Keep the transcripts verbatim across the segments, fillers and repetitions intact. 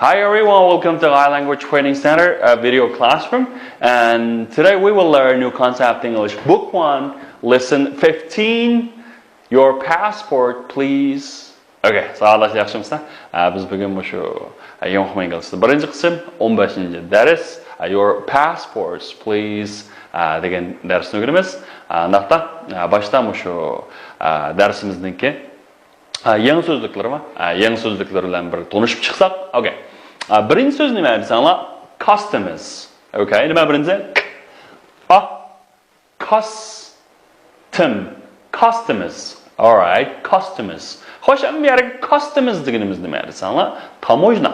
Hi everyone, welcome to Thai Language Training Center, a video classroom. And today we will learn new concept English, book one, lesson fifteen, your passport, please. Okay, ساۋاقداشلار ياخشىمۇسىلەر؟ ئە، بىز بۈگۈن مۇشۇ، ئە، يۇڭخۇا ئىنگلىزچە بىرىنچى قىسىم، ئون بەشىنچى دەرس، ئە، your passports, please، ئە، دېگەن دەرسنى ئۆگىنىمىز. ئە، ئۇنداقتا، ئە، باشتا مۇشۇ، ئە، دەرسىمىزنىڭكى ئە، يېڭى سۆزلۈكلىرىمۇ، ئە، يېڭى سۆزلۈكلەر بىلەن بىر تونۇشۇپ چىقساق. Okay. ئە، بىرىنچى سۆز نېمە دېسەڭلار؟ Customers. Okay. نېمە بىرىنچى؟ A. Custom. Customers. Alright. Customers. خوش، ئەمدى بۇ يەردە customers دېگىنىمىز نېمە دېسەڭلار؟ تاموژنا.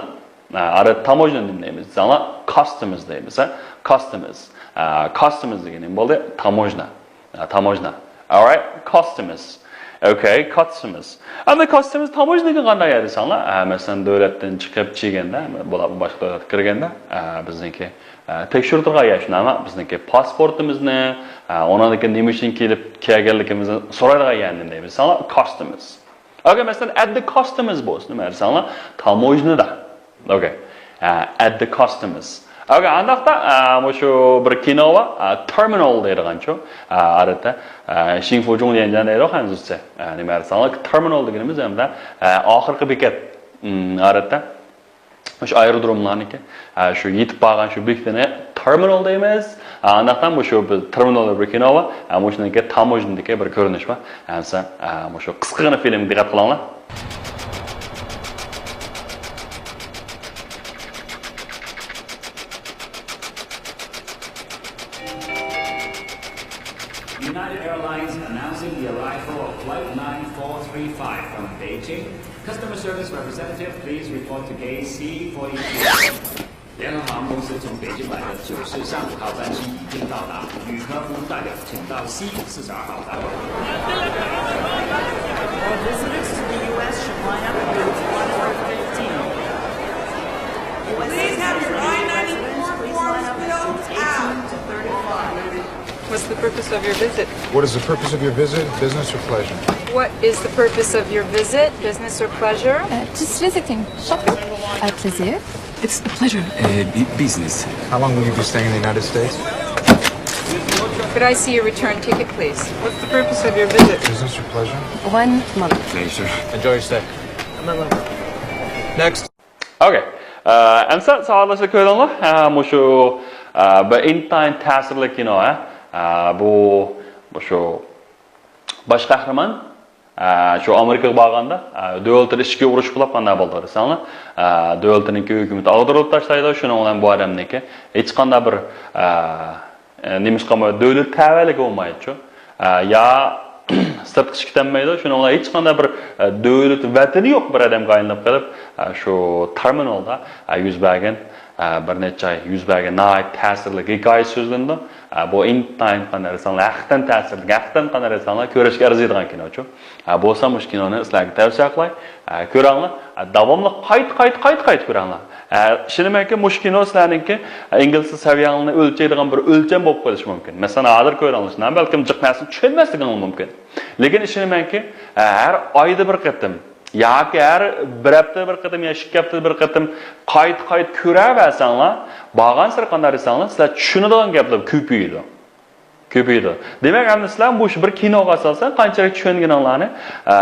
ئە، ئارا تاموژنا نېمە دەيمىز دېسەڭلار؟ Customers دەيمىز، ھە؟ Customers. ئە، customers دېگىنى نېمە بولدى؟ تاموژنا. ئە، تاموژنا. Alright, customers. Okay, customers. ئەمدى customers تاموژنىگە قانداق يەر دېسەڭلار؟ ئە، مەسىلەن، دۆلەتتىن چىقىپ چىگەندە، بۇلار باشقا دۆلەتكە كىرگەندە، ئە، بىزنىڭكى، ئە، تەكشۈرىدىغان يەر شۇنداقمۇ؟ بىزنىڭكى پاسپورتىمىزنى، ئە، ئۇنىڭدىن كېيىن نېمە ئۈچۈن كېلىپ كەلگەنلىكىمىزنى سورايدىغان يەرنى نېمە دەيمىز دېسەڭلار؟ Customers. Okay, مەسىلەن، at the customers بولسا نېمە دېسەڭلار؟ تاموژنىدا. Okay. ئە، at the customers. Okay, ئانداقتا، ئە، مۇشۇ بىر كىنو بار، ئە، تېرمىنال دەيدىغانچۇ. ئە، ئادەتتە، ئە، شىنفۇجۇڭ دېگەن جاي دەيدۇ خەنزۇچە. ئە، نېمە دېسەڭلار، تېرمىنال دېگىنىمىز ھەمدە، ئە، ئاخىرقى بېكەت. ئادەتتە مۇشۇ ئايرودروملارنىڭكى، ئە، شۇ يېتىپ بارغان شۇ بېكىتىنى تېرمىنال دەيمىز. ئە، ئانداقتا مۇشۇ بىز تېرمىنال بىر كىنو بار. ئە، مۇشۇنىڭكى تاموژنىدىكى بىر كۆرۈنۈش بار. ئەمسە، ئە، مۇشۇ قىسقىغىنە فىلىمگە دىققەت قىلىڭلار. United Airlines announcing the arrival of Flight nine four three five from Beijing. Customer service representative, please report to gate C forty-two. 联合航空公司从北京来的九四三五号班机已经到达，旅客服务代表请到 C 四十二号搭乘。 For visitors to the U S should line up in booth one fifteen. U S citizens and U K residents, please line up in booth eighteen to thirty-five. What's the purpose of your visit? What is the purpose of your visit? Business or pleasure? What is the purpose of your visit? Business or pleasure? Uh, just visiting. Shopping? À plaisir. It's a pleasure. Uh, bu- business. How long will you be staying in the United States? Could I see your return ticket, please? What's the purpose of your visit? Business or pleasure? One month. Pleasure. Enjoy your stay. Next. Okay. ئە، ئەمسە ساۋاقداشلار كۆرۈڭلار. ئە، مۇشۇ، ئە، بىر ئىنتايىن تەسىرلىك كىنو، ھە. ئە، بۇ، مۇشۇ باش قەھرىمان، ئە، شۇ ئامېرىكىغا بارغاندا، ئە، دۆلىتىدە ئىچكى ئۇرۇش بولۇپ قانداق بولدى دېسەڭلار، ئە، دۆلىتىنىڭكى ھۆكۈمىتى ئاغدۇرۇپ تاشلايدۇ. شۇنىڭ بىلەن بۇ ئادەمنىڭكى ھېچقانداق بىر، ئە، ئە، نېمىشقا دۆلەت تەۋەلىكى بولمايدۇ. ئە، يا سىرتقا چىقىپ كېتەلمەيدۇ، شۇنىڭ بىلەن ھېچقانداق بىر، ئە، دۆلەت ۋەتىنى يوق بىر ئادەمگە ئايلىنىپ قېلىپ، ئە، شۇ تېرمىنالدا، ئە، يۈز بەرگەن، ئە، بىر نەچچە ئاي يۈز بەرگەن ناھايىتى تەسىرلىك ھېكايە سۆزلىنىدۇ. ئە، بۇ ئىنتايىن قانداق دېسەڭلار، ھەقىقەتەن تەسىرلىك، ھەقىقەتەن قانداق دېسەڭلار، كۆرۈشكە ئەرزىيدىغان كىنوچۇ. ئە، بولسا مۇشۇ كىنونى سىلەرگە تەۋسىيە قىلاي. ئە، كۆرۈڭلار. ئە، داۋاملىق قايتا، قايتا، قايتا، قايتا كۆرۈڭلار. ئە، ئىشىنىمەنكى، مۇشۇ كىنو سىلەرنىڭكى، ئە، ئىنگلىزچە سەۋىيەڭلارنى ئۆلچەيدىغان بىر ئۆلچەم بولۇپ قېلىشى مۇمكىن. مەسىلەن، ھازىر كۆرۈڭلار، شۇنداق بەلكىم جىق نەرسىنى چۈشەنمەسلىكىڭلار مۇمكىن. لېكىن ئىشىنىمەنكى، ئە، ھەر ئايدا بىر قېتىم ياكى ھەر بىر ھەپتىدە بىر قېتىم يا ئىككى ھەپتىدە بىر قېتىم قايتا، قايتا كۆرەۋەرسەڭلار، بارغانسېرى قانداق دېسەڭلار، سىلەر چۈشىنىدىغان گەپلەر كۆپىيىدۇ. كۆپىيىدۇ. دېمەك، ئەمدى سىلەر مۇشۇ بىر كىنوغا ئاساسەن قانچىلىك چۈشەنگىنىڭلارنى، ئە،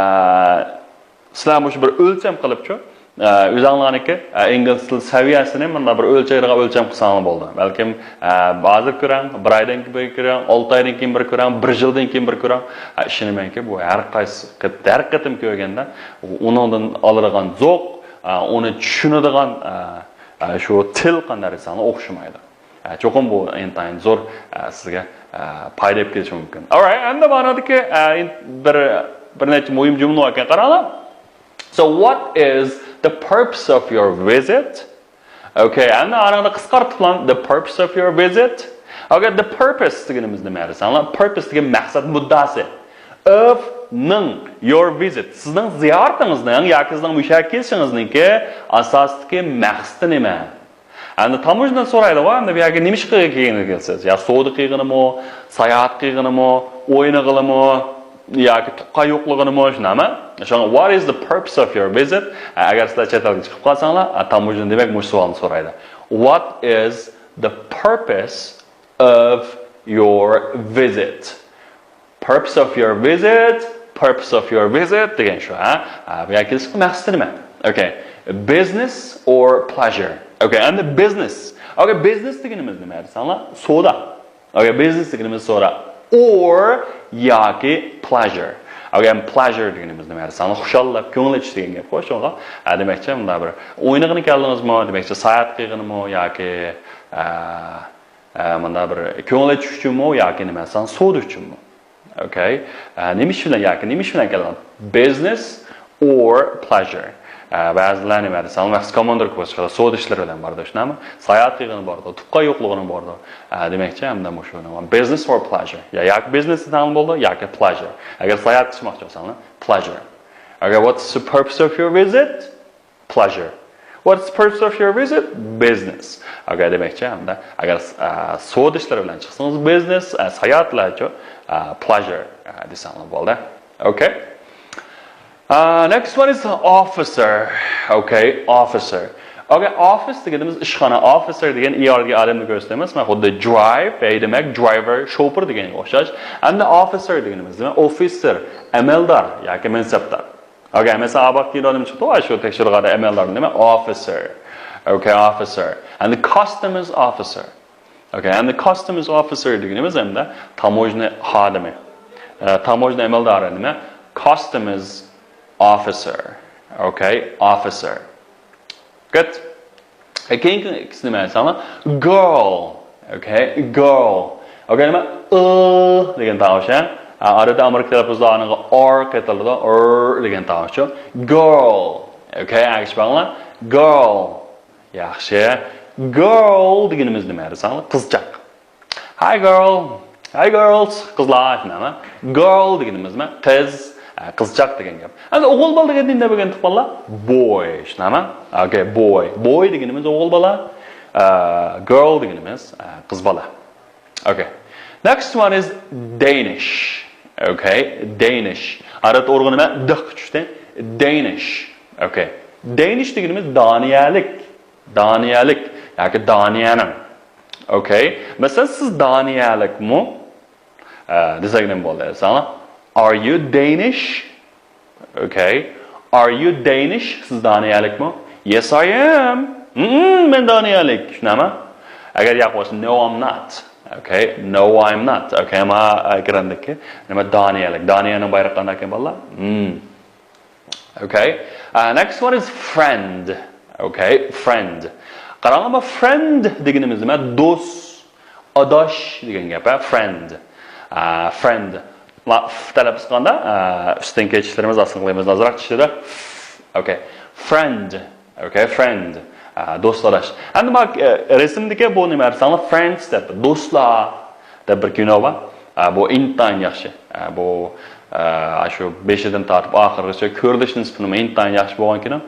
سىلەر مۇشۇ بىر ئۆلچەم قىلىپچۇ، ئە، ئۆزۈڭلارنىڭكى، ئە، ئىنگلىز تىل سەۋىيەسىنى مۇنداق بىر ئۆلچەيدىغان ئۆلچەم قىلساڭلار بولىدۇ. بەلكىم، ئە، ھازىر كۆرۈڭ، بىر ئايدىن كېيىن بىر كۆرۈڭ، ئالتە ئايدىن كېيىن بىر كۆرۈڭ، بىر يىلدىن كېيىن بىر كۆرۈڭ. ئە، ئىشىنىمەنكى، بۇ ھەر قايسى قېت-، ھەر قېتىم كۆرگەندە ئۇنىڭدىن ئالىدىغان زوق، ئە، ئۇنى چۈشىنىدىغان، ئە، ئە، شۇ تىل قانداق دېسەڭلار ئوخشىمايدۇ. ئە، چوقۇم بۇ ئىنتايىن زور، ئە، سىزگە، ئە، پايدا ئېلىپ كېلىشى مۇمكىن. Alright، ئەمدى مانادىكى، ئە، ئىن-، بىر، بىر نەچچە مۇھىم جۈملە بار ئىكەن، قاراڭلار. So what is the purpose of your visit? Okay، ئەمدى ئانىڭدا قىسقارتىپلا، the purpose of your visit. Okay، the purpose دېگىنىمىز نېمە دېسەڭلار؟ Purpose دېگەن مەقسەت مۇددىئاسى. Of نىڭ، your visit، سىزنىڭ زىيارىتىڭىزنىڭ ياكى سىزنىڭ مۇشۇ يەرگە كېلىشىڭىزنىڭكى ئاساسلىقى مەقسىتى نېمە؟ ئەمدى تاموژنا سورايدۇ، ئەمدى بۇ يەرگە نېمە ئىشقا كەلگىلى كەلسىز؟ يا سودا قىلغىنىمۇ، ساياھەت قىلغىنىمۇ، ئوينىغىلىمۇ، ياكى تۇغقان يوقلىغىنىمۇ، شۇنداقمۇ؟ شۇڭا، what is the purpose of your visit? ئەگەر سىلەر چەت ئەلگە چىقىپ قالساڭلار، تاموژنا دېمەك مۇشۇ سوئالنى سورايدۇ. What is the purpose of your visit? Purpose of your visit, purpose of your visit دېگەن شۇ، ھە؟ بۇ يەرگە كېلىشنىڭ مەقسىتى نېمە؟ Okay. Business or pleasure? Okay, and the business. Okay, business دېگىنىمىز نېمە دېسەڭلار؟ سودا. Okay, business دېگىنىمىز سودا. Or ياكى pleasure. Okay, and pleasure دېگىنىمىز نېمە دېسەڭلار؟ خۇشاللىق، كۆڭۈل ئېچىش دېگەن گەپ، خوش، شۇڭا. ھە، دېمەكچى، مۇنداق بىر ئوينىغىنى كەلدىڭىزمۇ، دېمەكچى، ساياھەت قىلغىنىمۇ ياكى، ئە، ئە، مۇنداق بىر كۆڭۈل ئېچىش ئۈچۈنمۇ ياكى نېمە دېسەڭ، سودا ئۈچۈنمۇ؟ Okay. ئە، نېمە ئىش بىلەن ياكى نېمە ئىش بىلەن كەلدىڭ؟ Business or pleasure. ئە، بەزىلەر نېمە دېسەڭ، مەخسۇس كوماندىر كوچكىدا سودا ئىشلىرى بىلەن بارىدۇ، شۇنداقمۇ؟ ساياھەت قىلغىنى بارىدۇ، تۇغقان يوقلىغىنى بارىدۇ. ئە، دېمەكچى، ھەمدە مۇشۇ business or pleasure. يا، ياكى business دېسەڭ بولىدۇ، ياكى pleasure. ئەگەر ساياھەت قىلماقچى بولساڭلار، pleasure. Okay, what's the purpose of your visit? Pleasure. What's the purpose of your visit? Business. Okay, دېمەكچى، ھەمدە ئەگەر، ئە، سودا ئىشلىرى بىلەن چىقسىڭىز، business، ئە، ساياھەت بىلەنچۇ، ئە، pleasure، ئە، دېسەڭلار بولدى. Okay. Uh, next one is officer. Okay, officer. Okay, office دېگىنىمىز ئىشخانا. Officer دېگەن ئىئاردىكى ئادەمنى كۆرسىتىمىز. مانا خۇددى drive، ھەيدىمەك، driver، شوپۇر دېگەنگە ئوخشاش. ئەمدى officer دېگىنىمىز نېمە؟ ئوفىتسېر، ئەمەلدار ياكى مەنسەپدار. Okay، مەسىلەن، ئاباق كىنودا نېمە چىقتى؟ ۋاي، شۇ تەكشۈرۈۋاتقان ئەمەلدار نېمە؟ Officer. Okay, officer. And the customs officer. Okay, and the customs officer دېگىنىمىز ھەمدە تاموژنا خادىمى. ئە، تاموژنا ئەمەلدارى نېمە؟ Customs officer. Okay, officer. Good. ئە، كېيىنكى ئىككىسىنى مەن ساڭا. Girl. Okay, girl. Okay، نېمە؟ ئى دېگەن تاۋۇش، ھە؟ ئە، ئادەتتە ئامېرىكا تەلەپپۇزدا ئانىڭغا ئار قېتىلىدۇ. ئىر دېگەن تاۋۇشچۇ. Girl. Okay، ئەگىشىپ باقىڭلار. Girl. ياخشى. Girl دېگىنىمىز نېمە دېسەڭلار؟ قىزچاق. Hi girl. Hi girls. قىزلار، شۇنداقمۇ؟ Girl دېگىنىمىز نېمە؟ قىز، ئە، قىزچاق دېگەن گەپ. ئەمدى ئوغۇل بالا دېگەندىن نېمە دېگەن تۇغقانلار؟ Boy، شۇنداقمۇ؟ Okay, boy. Boy دېگىنىمىز ئوغۇل بالا، ئە، girl دېگىنىمىز، ئە، قىز بالا. Okay. Next one is Danish. Okay, Danish. ئادەتتە ئۇرغۇنى نېمە؟ دىققە چۈشتى. Danish. Okay. Danish دېگىنىمىز دانىيەلىك. دانىيەلىك ياكى دانىيەنىڭ. Okay. مەسىلەن، سىز دانىيەلىكمۇ؟ ئە، دېسەك نېمە بولدى دېسەڭلار؟ Are you Danish? Okay. Are you Danish? سىز دانىيەلىكمۇ؟ Yes, I am. ھىم، مەن دانىيەلىك. شۇنداقمۇ؟ ئەگەر ياق بولسا، no, I'm not. Okay. No, I'm not. Okay، ما، ئە، ئېكراندىكى نېمە؟ دانىيەلىك. دانىيەنىڭ بايرىقى قانداق ئىكەن، بالىلار؟ ھىم. Okay. Uh, next one is friend. Okay, friend. قاراڭلار، friend دېگىنىمىز نېمە؟ دوست، ئاداش دېگەن گەپ، ھە؟ Friend. ئە، friend. ما، ف تەلەپپۇز قىلغاندا، ئە، ئۈستىدىن كېچىشلىرىمىز، ئاستىن قىلىمىز، ئازراق چۈشىدۇ. Okay. Friend. Okay, friend. ئە، دوست، ئاداش. ئەمدى ما، ئە، رەسىمدىكى بۇ نېمە دېسەڭلار؟ Friends دەپ، دوستلار دەپ بىر كىنو بار. ئە، بۇ ئىنتايىن ياخشى. ئە، بۇ، ئە، شۇ بېشىدىن تارتىپ ئاخىرغىچە كۆرۈلۈش نىسبىتىمۇ ئىنتايىن ياخشى بولغان كىنو.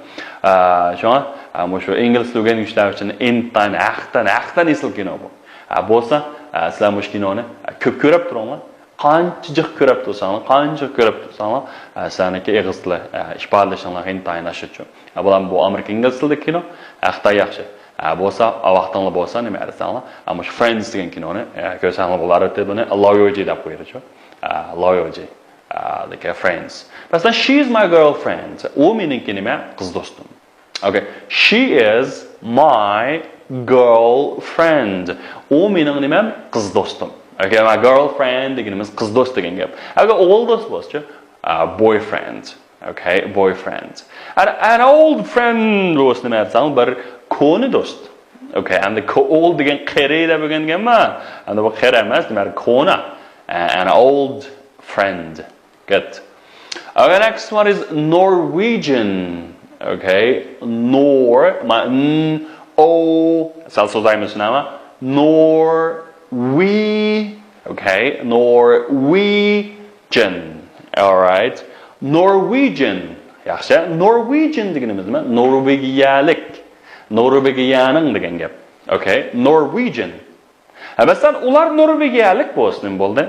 ئە، شۇڭا، ئە، مۇشۇ ئىنگلىز تىل ئۆگەنگۈچىلەر ئۈچۈن ئىنتايىن ھەقتىن، ھەقتىن ئېسىل كىنو بۇ. ئە، بولسا، ئە، سىلەر مۇشۇ كىنونى، ئە، كۆپ كۆرۈپ تۇرۇڭلار. قانچە جىق كۆرۈپ تۇرساڭلار، قانچە جىق كۆرۈپ تۇرساڭلار، ئە، سىلەرنىڭكى ئېغىز تىلى، ئە، ئىپادىلىشىڭلار ئىنتايىن ئاشىدۇ. ئە، بۇلار بۇ ئامېرىكا ئىنگلىز تىلىدىكى كىنو، ئە، خىتاي ياخشى. ئە، بولسا، ئە، ۋاقتىڭلار بولسا، نېمە دېسەڭلار، ئە، مۇشۇ Friends دېگەن كىنونى، ئە، كۆرسەڭلار بولار، ئەلۋەتتە بۇنى Loyalty دەپ قويىدۇچۇ. ئە، Loyalty. ئە، دېگەن Friends. مەسىلەن، She's my girlfriend. ئۇ مېنىڭكى نېمە؟ قىز دوستۇم. Okay. She is my girlfriend. ئۇ مېنىڭ نېمەم؟ قىز دوستۇم. Okay, my girlfriend دېگىنىمىز قىز دوست دېگەن گەپ. ئەگەر ئوغۇل دوست بولسىچۇ، ئە، boyfriend. Okay, boyfriend. And an old friend بولسا نېمە دېسەڭ، بىر كونا دوست. Okay, ئەمدى كو-، old دېگەن قېرى دەپ ئۆگەنگەنمەن. ئەمدى بۇ قېرى ئەمەس، دېمەك كونا. An old friend. Good. Okay, next one is Norwegian. Okay, Nor, ma, n, o, سەل سوزايمىز، شۇنداقمۇ؟ Nor, we, okay, Norwegian. All right. Norwegian. ياخشى. Norwegian دېگىنىمىز نېمە؟ نورۋېگىيەلىك. نورۋېگىيەنىڭ دېگەن گەپ. Okay, Norwegian. ھە، مەسىلەن، ئۇلار نورۋېگىيەلىك بولسا نېمە بولدى؟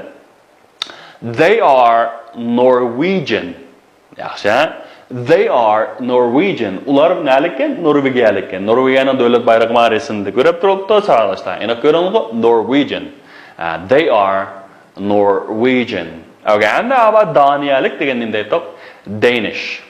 They are Norwegian. ياخشى. They are Norwegian. ئۇلار نەلىككەن؟ نورۋېگىيەلىككەن. نورۋېگىيەنىڭ دۆلەت بايرىقى مانا رەسىمدە كۆرۈپ تۇرۇپتۇ، ساۋاقداشلار. ئېنىق كۆرۈڭلار، Norwegian. Uh, they are Norwegian. Okay, and how about دانىيەلىك دېگەن نېمە دەيتتۇق؟ Danish.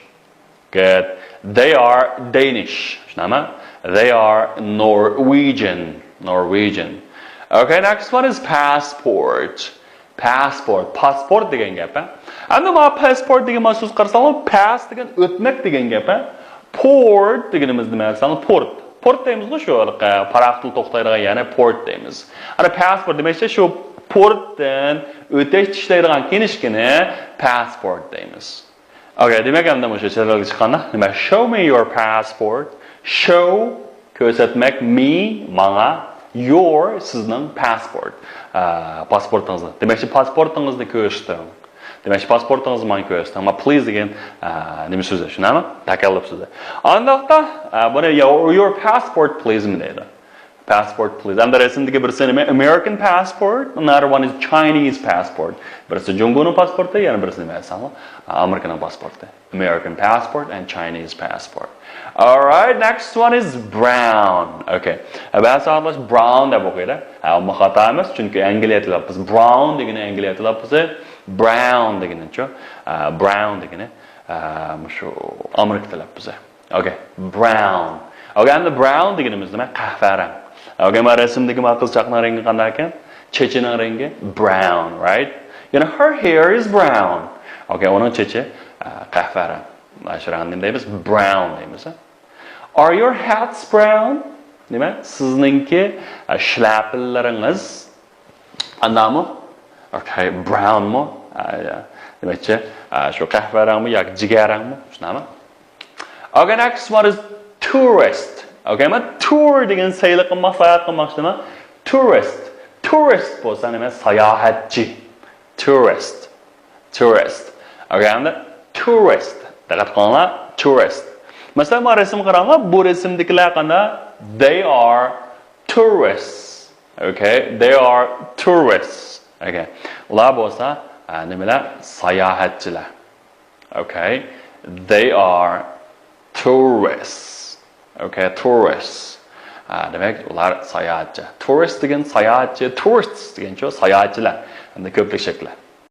Good. They are Danish. شۇنداقمۇ؟ They are Norwegian. Norwegian. Okay, next one is passport. Passport. پاسپورت دېگەن گەپ، ھە؟ ئەمدى مانا پاسپورت دېگەن مانا سۆز قارىساڭلار، پاس دېگەن ئۆتمەك دېگەن گەپ، ھە؟ پورت دېگىنىمىز نېمە دېسەڭلار، پورت. پورت دەيمىزغۇ شۇ، ھېلىقى پاراخوتلا توختايدىغان يەرنى پورت دەيمىز. ئەنە پاسپورت دېمەكچى شۇ پورتتىن ئۆتەش چىشلەيدىغان كىنىشكىنى پاسپورت دەيمىز. Okay، دېمەك، ئەمدى مۇشۇ چەت ئەلگە چىققاندا، نېمە، show me your passport. Show، كۆرسەتمەك، me، ماڭا، your، سىزنىڭ، passport، ئە، پاسپورتىڭىزنى. دېمەكچى، پاسپورتىڭىزنى كۆرسىتىڭ. دېمەكچى، پاسپورتىڭىزنى ماڭا كۆرسىتىڭ. ما please دېگەن، ئە، نېمە سۆزى، شۇنداقمۇ؟ تەكەللۇپ سۆزى. ئانداقتا، ئە، بۇنى your, your passport please مۇ دەيدۇ. Passport please. ئەمدى رەسىمدىكى بىرسى نېمە؟ American passport. Another one is Chinese passport. بىرسى جۇڭگونىڭ پاسپورتى، يەنە بىرسى نېمە دېسەڭلار؟ ئامېرىكىنىڭ پاسپورتى. American passport and Chinese passport. Alright, next one is brown. Okay. بەزى ساۋاقداش brown دەپ ئوقۇيدۇ. ھە، ئۇمۇ خاتا ئەمەس، چۈنكى ئەنگلىيە تەلەپپۇزى. Brown دېگىنى ئەنگلىيە تەلەپپۇزى. Brown دېگىنىچۇ؟ ئە، brown دېگىنى، ئە، مۇشۇ ئامېرىكا تەلەپپۇزى. Okay, brown. Okay, ئەمدى brown دېگىنىمىز نېمە؟ قەھۋە رەڭ. Okay، مانا رەسىمدىكى مانا قىزچاقنىڭ رەڭگى قانداق ئىكەن؟ چېچىنىڭ رەڭگى brown, right? You know, her hair is brown. Okay، ئۇنىڭ چېچى، ئە، قەھۋە رەڭ. مانا شۇ رەڭنى نېمە دەيمىز؟ Brown دەيمىز، ھە؟ Are your hats brown? نېمە؟ سىزنىڭكى، ئە، شىلەپىلىرىڭىز قانداقمۇ؟ Okay، brownمۇ؟ ئە، يا. دېمەكچى، ئە، شۇ قەھۋە رەڭمۇ ياكى جىگەر رەڭمۇ؟ شۇنداقمۇ؟ Okay, next one is tourist. Okay، مانا tour دېگەن سەيلە قىلماق، ساياھەت قىلماق شۇنداقمۇ؟ Tourist. Tourist بولسا نېمە؟ ساياھەتچى. Tourist. Tourist. Okay، ئەمدى tourist. دىققەت قىلىڭلار، tourist. مەسىلەن، مانا رەسىمگە قاراڭلار، بۇ رەسىمدىكىلەر قانداق؟ They are tourists. Okay, they are tourists. Okay. ئۇلار بولسا، ئە، نېمىلەر؟ ساياھەتچىلەر. Okay. They are tourists. Okay, tourists. ئە، دېمەك، ئۇلار ساياھەتچى. Tourist دېگەن ساياھەتچى، tourists دېگەنچۇ ساياھەتچىلەر. ئەمدى كۆپلۈك شەكلى.